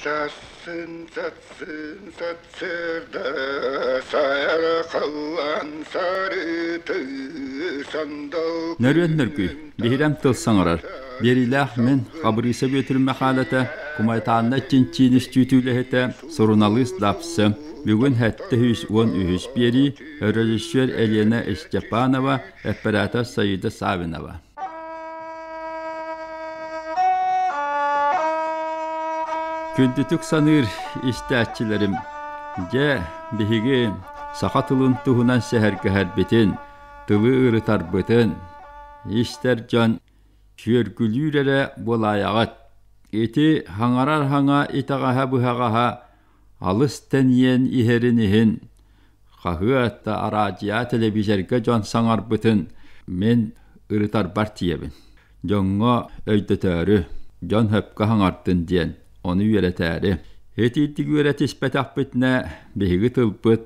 Сарсын сарсын сарсыарда сайархаллан сарыты сандал Нөрүөн нөргүй, биһирэм тыл саҥарар. Биэриилээх мин Хабырыыса Бүөтүр Мэхээлэтэ, Кумайтаанна чинчиин үстүүтү үлэһитэ, суруналыыс Дапсы. Бүгүн 713 биэрии, режиссер Елена Степанова, оператор Саида Савинова. Күндүтүк саныыр истээччилэрим, дьэ, биһиги саха тылын туһунан сэһэргэһэрбитин, тылы ырытарбытын истэр дьон сүөргүлүүр эрэ буолаайаҕыт. Ити хаҥарар хаҥа итэҕэһэ-быһаҕаһа алыс тэнийэн иһэрин иһин хаһыат да араадьыйа тэлэбиисэргэ дьон саҥарбытын мин ырытарбар тиийэбин. Дьоҥҥо өйдөтөөрү, дьон сөпкө хаҥардын диэн, ону үөрэтээри. Итиитик үөрэтиспэтэхпитинэ биһиги тылбыт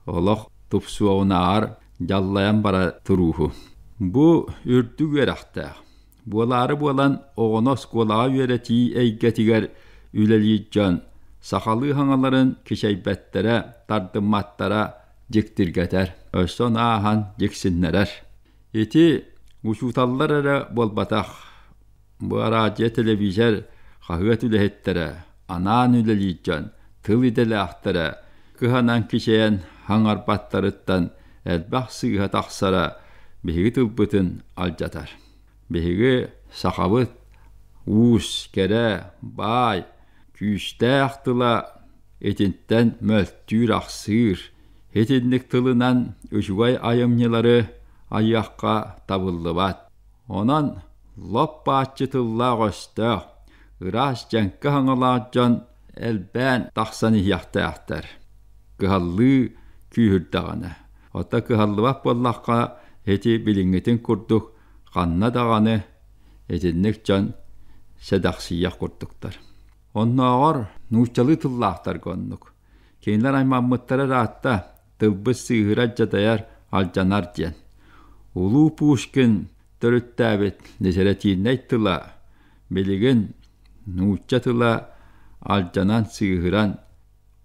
олох тупсуоҕунааҕар дьаллайан бара турууһу. Бу үрдүк үөрэхтээх. Буолаары буолан оҕону оскуолаҕа үөрэтии эйгэтигэр үлэлиир дьон сахалыы хаҥаларын кичэйбэттэрэ, тардымматтара дьиктиргэтэр, өссө ону ааһан дьиксиннэрэр. Ити учууталлар эрэ буолбатах, бу араадьыйа, телевизор, хаһыат үлэһиттэрэ, анаан үлэлиир дьон, тыл идэлээхтэрэ кыһанан кичэйэн хаҥарбаттарыттан элбэх сыыһа тахсара биһиги тылбытын алдьатар. Биһиги сахабыт уус, кэрэ, баай, күүстээх тыла итинтэн мөлтүүр-ахсыыр. Итинник тылынан үчүгэй айымньылары айыахха табыллыбат. Онон лоп бааччы тыллаах-өстөөх, ыраас дьэҥкэ хаҥалаах дьон элбээн тахсан иһиэхтээхтэр. Кыһаллыы күүһүрдэҕинэ. Оттон кыһаллыбат буоллахха, ити билиҥҥитин курдук ханна даҕаны итинник дьон сэдэхсийиэх курдуктар. Оннооҕор нууччалыы тыллаахтарга оннук. Кинилэр аймаммыттара ыраатта, тылбыт сыыһырар дьадайар, алдьанар диэн. Улуу Пушкин төрүттээбит литэрэтиирнэй тыла билигин нуучча тыла алдьанан сыыһыран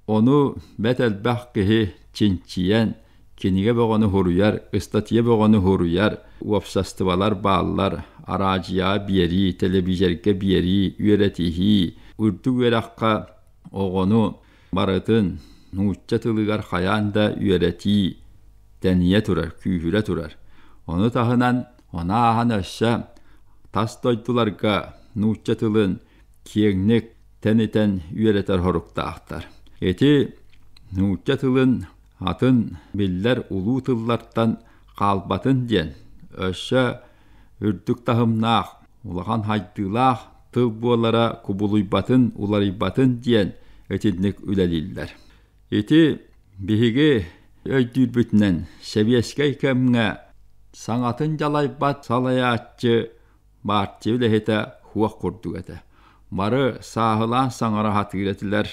Ону бэрт элбэх киһи чинчийэн, кинигэ бөҕөнү суруйар, ыстатыйа бөҕөнү суруйар, уопсастыбалар бааллар, араадьыйаҕа биэрии, тэлэбиисэргэ биэрии, үөрэтиһии, үрдүк үөрэххэ оҕону барытын нуучча тылыгар хайаан да үөрэтии тэнийэ турар, күүһүрэ турар. Ону таһынан, ону ааһан өссө тас дойдуларга нуучча тылын киэҥник тэнитэн үөрэтэр соруктаахтар. Ити нуучча тылын атын биллэр улуу тыллартан хаалбатын диэн, өссө үрдүк таһымнаах, улахан хайдыылаах тыл буолара кубулуйбатын, уларыйбатын диэн итинник үлэлииллэр. Ити биһиги өйдүүрбүтүнэн сэбиэскэй кэмҥэ саҥатын дьалайбат салайааччы Партия үлэһитэ суох курдук этэ. Бары сааһылаан саҥара сатыыр этилэр.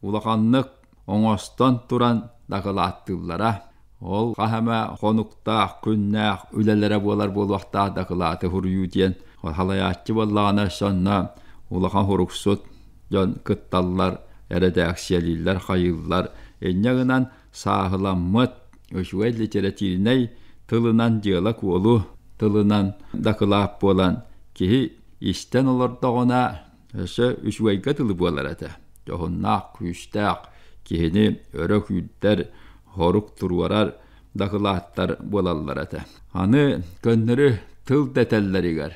Улаханнык оҥостон туран дакылааттыыллара. Ол хас эмэ хонуктаах, күннээх үлэлэрэ буолар буолуохтаах дакылааты суруйуу диэн салайааччы буоллаҕына сонно улахан суруксут дьон кытталлар, эрэдээксийэлииллэр, хайыыллар. Инньэ гынан сааһыламмыт үчүгэй литэрэтииринэй тылынан дьыала-куолу тылынан дакылаат буолан киһи истэн олордоҕуна өссө үчүгэйгэ тылы буолар этэ. Дьоһуннаах, күүстээх киһини өрө күүрдэр, хорук туруорар дакылааттар буолаллар этэ. Аны көннөрү тыл дэтэллэригэр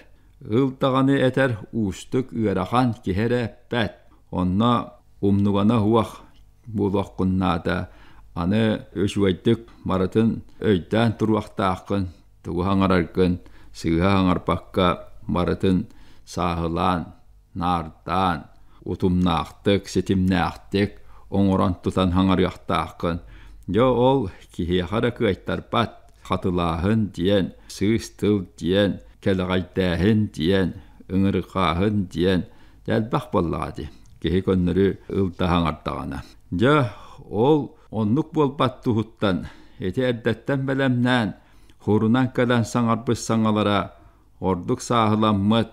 ыл даҕаны этэр уустук ыарахан киһи эрэ эппэт. Онно умнугана суох буолуоххун наада. Аны үчүгэйдик барытын өйдөөн туруохтааххын, тугу хаҥараргын сыыһа хаҥарбакка барытын сааһылаан, наардаан, утумнаахтык, ситимнээхтик оҥорон тутан хаҥарыахтааххын. Дьэ ол киһиэхэ эрэ кыайтарбат хатылааһын диэн, сыыс тыл диэн, кэлэҕэйдээһин диэн, ыҥырыкааһын диэн элбэх буоллаҕа дии киһи көннөрү ылдаһа аҥардаҕына. Дьэ, ол оннук буолбат туһуттан ити эрдэттэн бэлэмнээн хурунан кэлэн саҥарбыт саҥалара ордук сааһыламмыт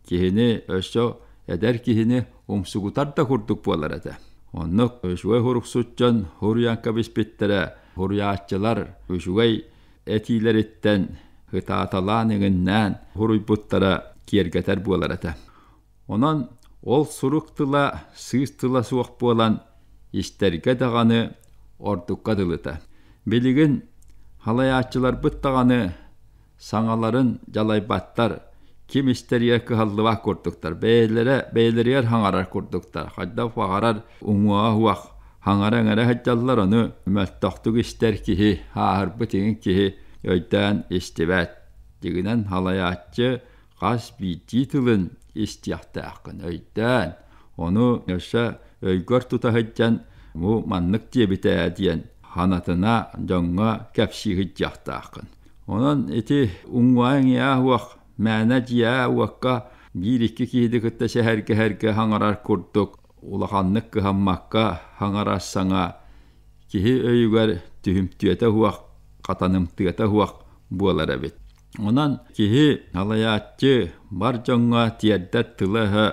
киһини өссө эдэр киһини умсугутар да курдук буолар этэ. Оннук үчүгэй һуруксут дьон һуруйан кэбиспиттэрэ, һуруйааччылар үчүгэй этиилэриттэн ытааталаан иҥиннээн һуруйбуттара киэргэтэр буолар этэ. Онон ол сурук тыла сыыс тыла суох буолан истэргэ даҕаны ордукка дылыта. Билигин халайааччыларбыт даҕаны саҥаларын дьалайбаттар, ким истэригэр кыһаллыбат курдуктар, бэйэлэрэ бэйэлэригэр хаҥарар курдуктар, хайдах баҕарар уҥуоҕа уох хаҥара-иҥэрэ сылдьаллар, ону мөлтөхтүк истэр киһи, ааһырбыт иҥин киһи өйдөөн истибэт. Дьиҥинэн халайааччы хас биирдии тылын истиэхтээххин өйдөөн, ону өссө өйгөр тута сылдьан бу маннык диэбитэ ээ диэн санатына дьоҥҥо кэпсии сылдьыахтааххын. Онон ити уҥуоҕа-иҥиэҕэ суох мээнэ дьиэҕэ уокка биир-икки киһини кытта сэһэргэһэргэ хаҥарар курдук улаханнык кыһаммакка хаҥарар саҥа киһи өйүгэр түһүмтүөтэ суох, хатанымтыата суох буолар эбит. Онон киһи салайааччы бар дьоҥҥо тиэрдэр тыла-өһө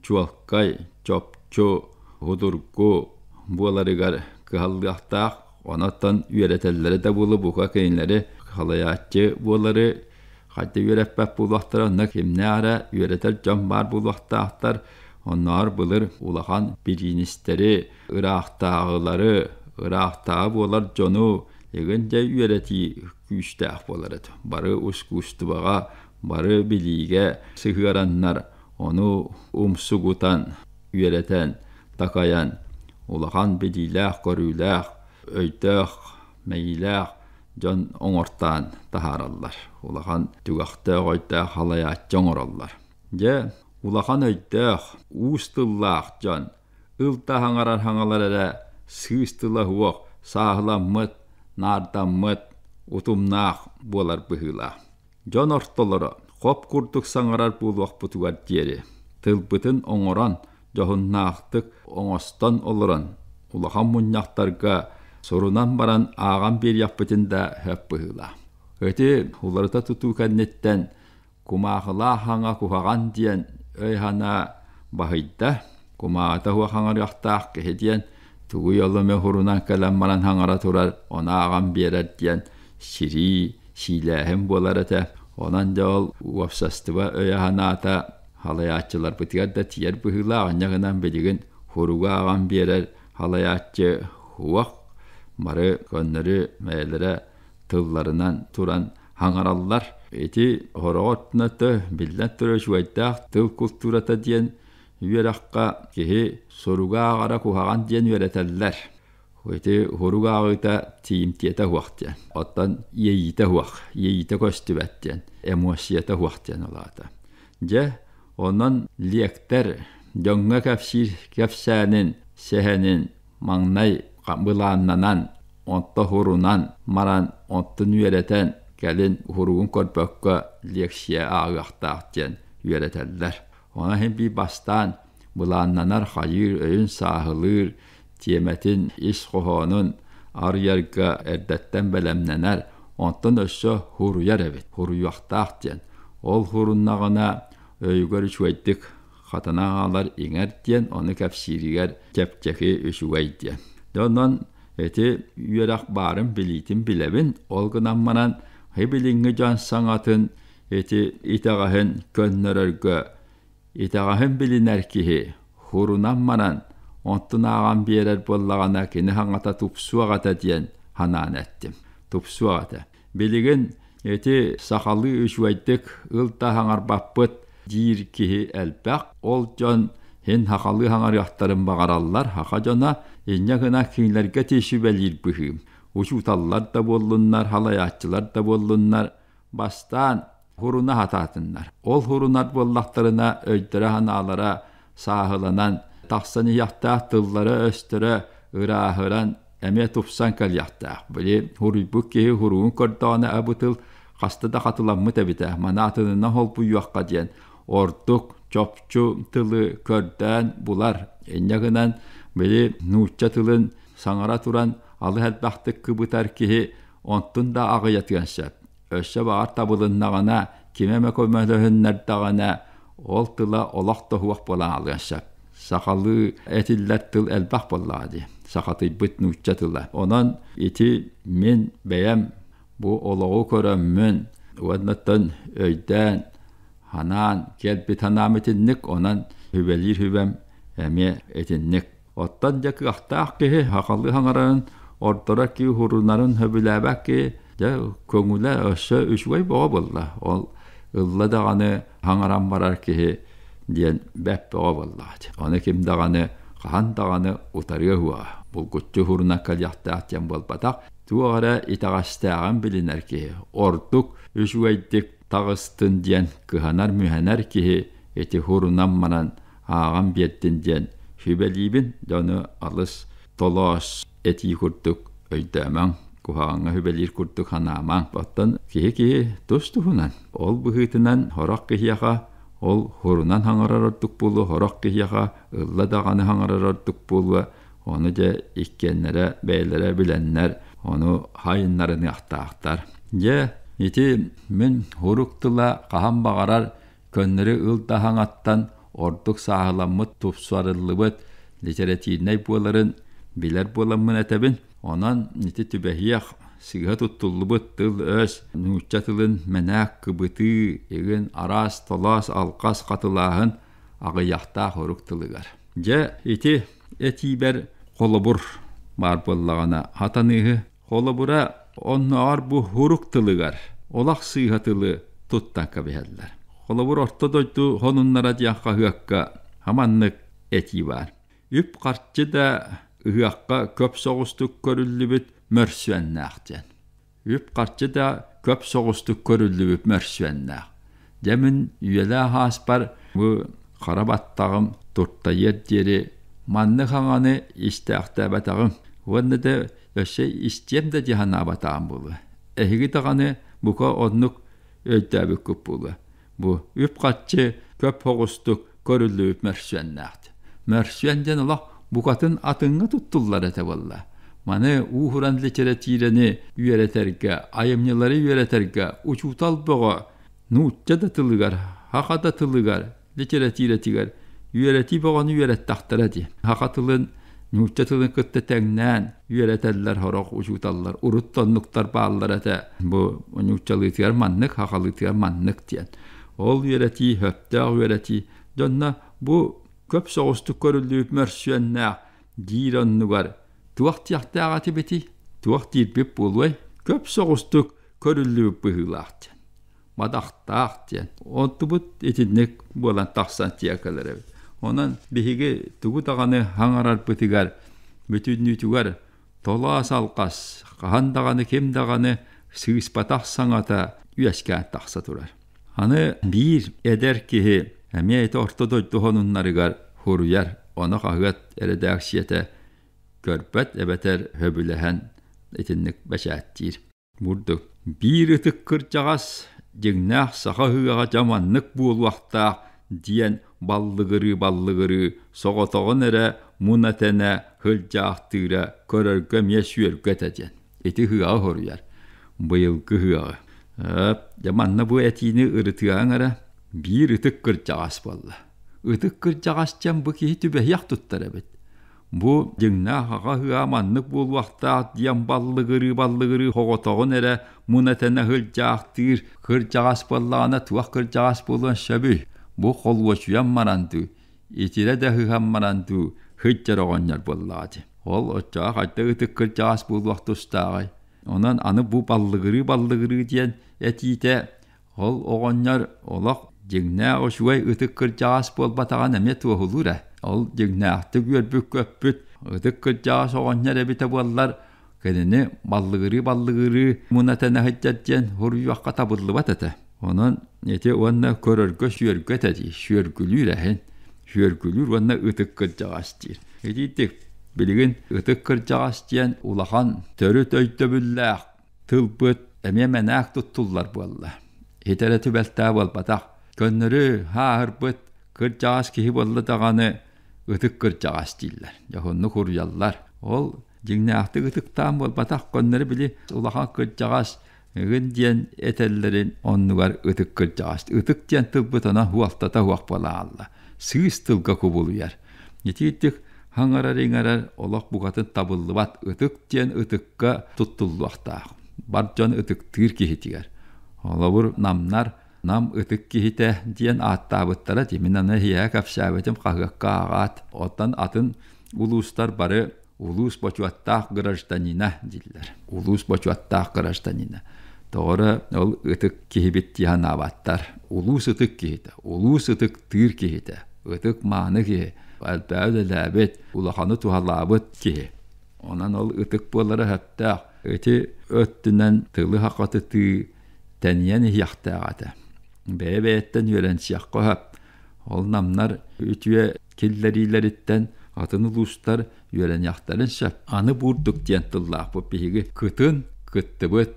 чуолкай, чопчу, судургу буоларыгар кыһаллыахтаах. Онон үөрэтэллэрэ да буолуо, бука кинилэри салайааччы буолары хайда үөрэппэт буолуохтара, онно кимнээх эрэ үөрэтэр дьон баар буолуохтаахтар. Оннооҕор былыр улахан бириинистэри, ыраахтааҕылары, ыраахтааҕы буолар дьону игин дьэ үөрэтии күүстээх буолар этэ. Бары ускуустубаҕа, бары билиигэ сыһыараннар, ону умсугутан, үөрэтэн, такайан, улахан билиилээх-көрүүлээх, өйдөөх, мэйиилээх дьон оҥортоон таһаараллар. Улахан түгэхтээх өйдөөх халайааччы оҥороллор. Дьэ, улахан өйдөөх, уус тыллаах дьон ыл да хаҥарар хаҥалар эрэ сыыс тыла суох сааһыламмыт, наардаммыт, утумнаах буолар быһыылаах. Дьон ортолоро хоп курдук саҥарар буолуохпутугар диэри тылбытын оҥорон, дьоһуннаахтык оҥостон олорон улахан мунньахтарга сурунан баран ааҕан биэриэхпитин да сөп быһыылаах. Ити уларыта тутуу кэнниттэн Кумаахылаах хаҥа куһаҕан диэн өй-санаа баһыйда, кумааҕыта суох хаҥарыахтаах киһи диэн тугуй ол эмэ уһурунан кэлэн баран хаҥара турар, ону ааҕан биэрэр диэн сирии, сиилээһин буолар этэ. Онон дьэ ол уопсастыба өйө-санаата халайааччыларбытыгар да тиийэр быһыылаах, инньэ гынан билигин хуругу ааҕан биэрэр халайааччы суох, бары көннөрү бэйэлэрэ тылларынан туран хаҥараллар. Ити хороҕо өттүнэ биллэн турар үчүгэйдээх тыл култуурата диэн үөрэххэ киһи суруга ааҕара куһаҕан диэн үөрэтэллэр. Ити сурук ааҕыыта тиийимтиэтэ суох диэн. Оттон иэйиитэ суох, иэйиитэ көстүбэт диэн, эмоцията суох диэн ол аата. Дьэ, онон лиэктэр дьоҥҥо кэпсиир кэпсээнин, сэһэнин маҥнай былааннанан, онто уһурунан баран, онтун үөрэтэн, кэлин уһуругун көрбөккө лиэксийэ ааҕыахтаах диэн үөрэтэллэр. Онон иһин биир бастаан былааннанар, хайыыр, өйүн сааһылыыр, тиэмэтин ис хоһоонун арыйарга эрдэттэн бэлэмнэнэр, онтон өссө хуруйар эбит, хуруйуохтаах диэн. Ол хуруннаҕына өйүгэр үчүгэйдик хатана хаалар иҥэр диэн ону кэпсииригэр чэпчэки үчүгэй диэн. Дьэ онон ити үөрэх баарын билиитин билэбин, ол гынан баран билиҥҥи дьон саҥатын ити итэҕэһин көннөрөргө итэҕэһин билинэр киһи хурунан баран онтун ааҕан биэрэр буоллаҕына кини саҥата тупсуох этэ диэн санаан эттим. Тупсуох этэ. Билигин ити сахалыы үчүгэйдик ыл да хаҥарбаппыт диир киһи элбэх. Ол дьон һин сахалыы хаҥарыахтарын баҕараллар. Саха дьоно инньэ гына кинилэргэ ти сүбэлиир быһыым. Учууталлар да буоллуннар, халайааччылар да буоллуннар бастаан хуруна сатаатыннар. Ол хурунар буоллахтарына өйдөрө-санаалара сааһыланан тахсан иһиэхтээх тыллара-өстөрө ырааһыран эмиэ тупсан кэлиэхтээх. Били хуруйбут киһи хуругун көрдөҕүнэ абытыл хаста да хатыламмыт эбитэ. Манаатынынан холбуйуохха диэн ордук чопчу тылы көрдөөн булар. Инньэ гынан били нуучча тылын саҥара туран алыс элбэхтик кыбытар киһи онтун да аҕыйатыан сөп. Өссө баҕар табылыннаҕына, ким эмэ көмөлөһүннэрдэҕинэ, Ол тыла олох да суох буолан хаалыан сөп. Сахалыы этиллэр тыл элбэх буоллаҕа дии. Сахатыйбыт нуучча тыла. Онон ити мин бэйэм бу олоҕу көрөммүн уоннаттан өйдөөн, ханаан кэлбит санаам итинник, онон сүбэлиир сүбэм эмиэ итинник. Оттон дьэ кыахтаах киһи сахалыы саҥарарын ордорор киһи уһурунарын сөбүлээбэт киһи дьэ көҥүлэ өссө үчүгэй бөҕө буолла. Ол ылла даҕаны саҥаран барар киһи диэн бэрт бөҕө буоллаҕа. Ону ким даҕаны хаһан даҕаны утарыа суоҕа. Булгуччу уһурунан кэлиэхтээх диэн буолбатах. Туох эрэ итэҕэстээҕин билинэр киһи ордук үчүгэйдик таҕыстын диэн кыһанар-мүһэнэр киһи ити уһурунан баран ааҕан биэрдин диэн сүбэлиибин. Дьону алыс толоос этии курдук өйдөөмөҥ, куһаҕаҥҥа сүбэлиир курдук санаамаҥ. Оттон киһи-киһи тус-туһунан. Ол быһыытынан сорох киһиэхэ ол хурунан хаҥарар ордук буолуо, сорох киһиэхэ ылла даҕаны хаҥарар ордук буолуо. Ону дьэ иккиэннэрэ бэйэлэрэ билэннэр ону хайыннарыныахтаахтар. Дьэ ити мин хурук тыла хаһан баҕарар көннөрү ыл да хаҥаттан ордук сааһыламмыт, тупсарыллыбыт литэрэтиирнэй буоларын билэр буоламмын этэбин. Онон ити түбэһиэх сыыһа туттуллубут тыл-өс, нуучча тылын мэнээк кыбытыы, игин араас толоос алҕас хатылааһын аҕыйахтаах урук тылыгар. Дьэ, ити этиибэр холобур баар буоллаҕына хатаныыһы. Холобура, оннооҕор бу хурук тылыгар олох сыыһа тылы туттан кэбиһэллэр. Холобур, Орто дойду сонуннара диэн хаһыакка хаманнык этии баар. Үп-харчы да ыһыахха көп соҕустук көрүллүбүт мөрсүөннээх диэн. Үп-харчы да көп соҕустук көрүллүбүт мөрсүөннээх. Дьэ мин үйэлээх ааспар бу хара баттаҕым туртайыар диэри маннык хаҥаны истээхтээбэтэҕим уонна да өссө истиэм да дии санаабатаҕым буолуо. Эһиги даҕаны бука оннук өйдөөбүккүт буолуо. Бу үп-харчы көп соҕустук көрүллүбүт мөрсүөннээх. Мөрсүөн диэн олох букатын атыҥҥа туттуллар этэ буолла. Маны ууһуран литэрэтиирэни үөрэтэргэ, айымньылары үөрэтэргэ учуутал бөҕө нуучча да тылыгар, саха да тылыгар, литэрэтиирэтигэр үөрэтии бөҕөнү үөрэттэхтэрэ дии. Саха тылын нуучча тылын кытта тэҥнээн үөрэтэллэр сорох учууталлар. Урут да оннуктар бааллар этэ. Бу нууччалыытыгар маннык, сахалыытыгар маннык диэн. Ол үөрэтии, сөптөөх үөрэтии. Дьонно бу көп соҕустук көрүллүбүт мөрсүөннээх диир оннугар туох диэхтээх этибитий? Туох диирбит буолуой? Көп соҕустук көрүллүбүт быһыылаах диэн. Мадахтаах диэн. Онтубут итинник буолан тахсан тиэкэлэр эбит. Онон биһиги тугу даҕаны хаҥарарбытыгар бүтүннүүтүгэр толоос алҕас, хаһан даҕаны ким даҕаны сыыспатах саҥата үөскээн тахса турар. Аны биир эдэр киһи эмиэ ити орто дойду сонуннарыгар суруйар, ону хаһыат эрэдээксийэтэ көрбөт эбэтэр сөбүлэһэн итинник бэчээттиир. Бурдук биир ытык кырдьаҕас дьиҥнээх саха ыһыаҕа дьэ маннык буолуохтаах диэн баллыгырыы-баллыгырыы соҕотоҕун эрэ муна-тэнэ сылдьаахтыыра көрөргө эмиэ сүөргү этэ диэн. Ити ыһыаҕы хоруйар. Быйылгы ыһыаҕы. Өөп, дьэ манна бу этиини ырытыаҕыҥ эрэ биир ытык кырдьаҕас буолла. Ытык кырдьаҕас диэн бу киһи түбэһиэх туттар эбит. Бу дьиҥнээх аҕа ыһыаҕа маннык буолуохтаах диэн баллыгырыы-баллыгырыы соҕотоҕун эрэ муна-тэнэ сылдьаахтыыр кырдьаҕас буоллаҕына туох кырдьаҕас буолуон сөбүй? Бу холуочуйан баран дуу, итирэ да ыһан баран дуу сылдьар оҕонньор буоллаҕа дии. Ол оччоҕо хайдах ытык кырдьаҕас буолуох тустааҕый? Онон аны бу баллыгырыы-баллыгырыы диэн этиитэ ол оҕонньор олох дьиҥнээх үчүгэй ытык кырдьаҕас буолбатаҕын эмиэ туоһулуур ээ. Ол дьиҥнээхтик үөрбүт-көппүт ытык кырдьаҕас оҕонньор эбитэ буоллар, кинини баллыгырыы-баллыгырыы муна-тэнэ сылдьар диэн суруйуохха табыллыбат этэ. Онон ити уонна көрөргө сүөргү этэ дии, сүөргүлүүр эһин, сүөргүлүүр уонна ытык кырдьаҕас диир. Итиитик билигин ытык кырдьаҕас диэн улахан төрүт өйдөбүллээх тылбыт эмиэ мэнээк туттуллар буолла. Итэрэ түбэлтэ буолбатах. Көннөрү һааһырбыт кырдьаҕас киһи буолла даҕаны ытык кырдьаҕас дииллэр. Дьоһуннук уруйаллар. Ол дьиҥнээхтик ытыктаан буолбатах, көннөрү били улахан кырдьаҕас Ыгын диэн этэллэрин оннугар ытык кырдьаҕас. Ытык диэн тылбыт онон хуалтата хуох буолаалла. Сыыс тылга кубулуйар. Итиитик хаҥарар-иҥэрэр олох букатын табыллыбат ытык диэн ытыкка туттуллуохтаах. Бар дьон ытыктыыр киһитигэр. Холобур, намнар Нам ытык киһитэ диэн ааттаабыттара мин аны эһиэхэ кэпсээбитим хаһыакка ааҕаат. Оттон атын улуустар бары улуус бочуоттаах гражданина дииллэр. Улуус бочуоттаах гражданина. Тоҕо эрэ ол ытык киһибит дии санаабаттар. Улуус ытык киһитэ, улуус ытыктыыр киһитэ, ытык мааны киһи, элбэҕи үлэлээбит, улаханы туһалаабыт киһи. Онон ол ытык буолара сөптөөх. Ити өттүнэн тылы хахатытыы тэнийэн иһиэхтээх этэ. Бэйэ-бэйэттэн үөрэнсиэххэ сөп. Ол намнар үтүө киллэриилэриттэн атын улуустар үөрэниэхтэрин сөп. Аны буурдук диэн тыллаахпыт биһиги кытын кыттыбыт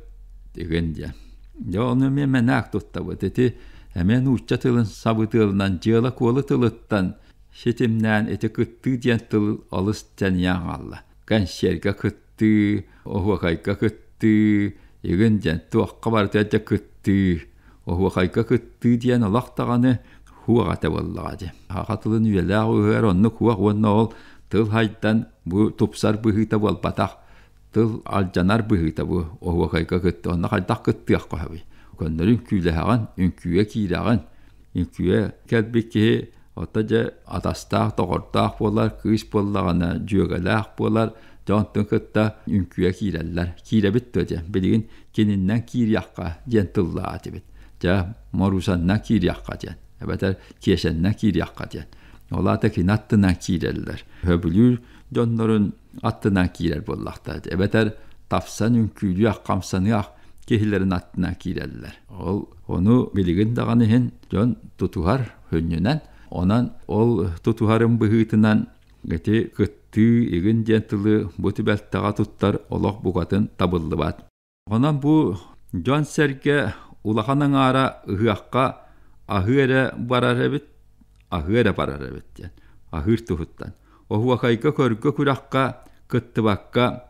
игин диэн. Дьэ ону эмиэ мэнээк туттабыт. Ити эмиэ нуучча тылын сабытыалынан дьыала-куолу тылыттан ситимнээн ити кыттыы диэн тыл олус тэнийэн хаалла. Кэнсиэргэ кыттыы, оһуокайга кыттыы, игин диэн туохха барытыгар дьэ кыттыы. Оһуохайга кыттыы диэн олох даҕаны хуох этэ буоллаҕа дии. Саха тылын үйэлээх үһүгэр оннук хуох уонна ол тыл хайдан бу тупсар быһыыта буолбатах. Тыл алдьанар быһыыта бу оһуохайга кытта. Онно хайдах кыттыахха сөбүй? Көннөрү үҥкүүлэһэҕин, үҥкүүгэ киирэҕин. Үҥкүүгэ кэлбит киһи ото дьэ атастаах, доҕордоох буолар, кыыс буоллаҕына дьүөгэлээх буолар, дьэ онтун кытта үҥкүүгэ киирэллэр. Киирэбит дуо диэн. Билигин кининнэн киириэххэ диэн тыллаах этибит. Дьэ Морусаннан киириэххэ диэн, эбэтэр Киэсэннэн киириэххэ диэн. Ол аата кини аттынан киирэллэр. Сөбүлүүр дьоннорун аттынан киирэр буоллахтара. Эбэтэр тапсан үҥкүүлүөх, хамсаныах киһилэрин аттынан киирэллэр. Ол ону билигин даҕаны иһин дьон тутуһар сүнньүнэн. Онон ол тутуһарын быһыытынан ити кыттыы игин диэн тылы бу түбэлтэҕэ туттар олох букатын табыллыбат. Онон бу дьон-сэргэ улахан аҥаара ыһыахха аһыы эрэ барар эбит, аһыы эрэ барар эбит диэн аһыыр туһуттан. Оһуохайга көргө күрэххэ кыттыбакка